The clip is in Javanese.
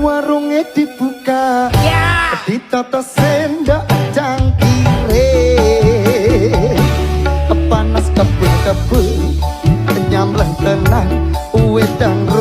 Warunge dibuka. Ya. Ditata sendok cangkire. Panas kebul-kebul, nyamleh tenan wedang.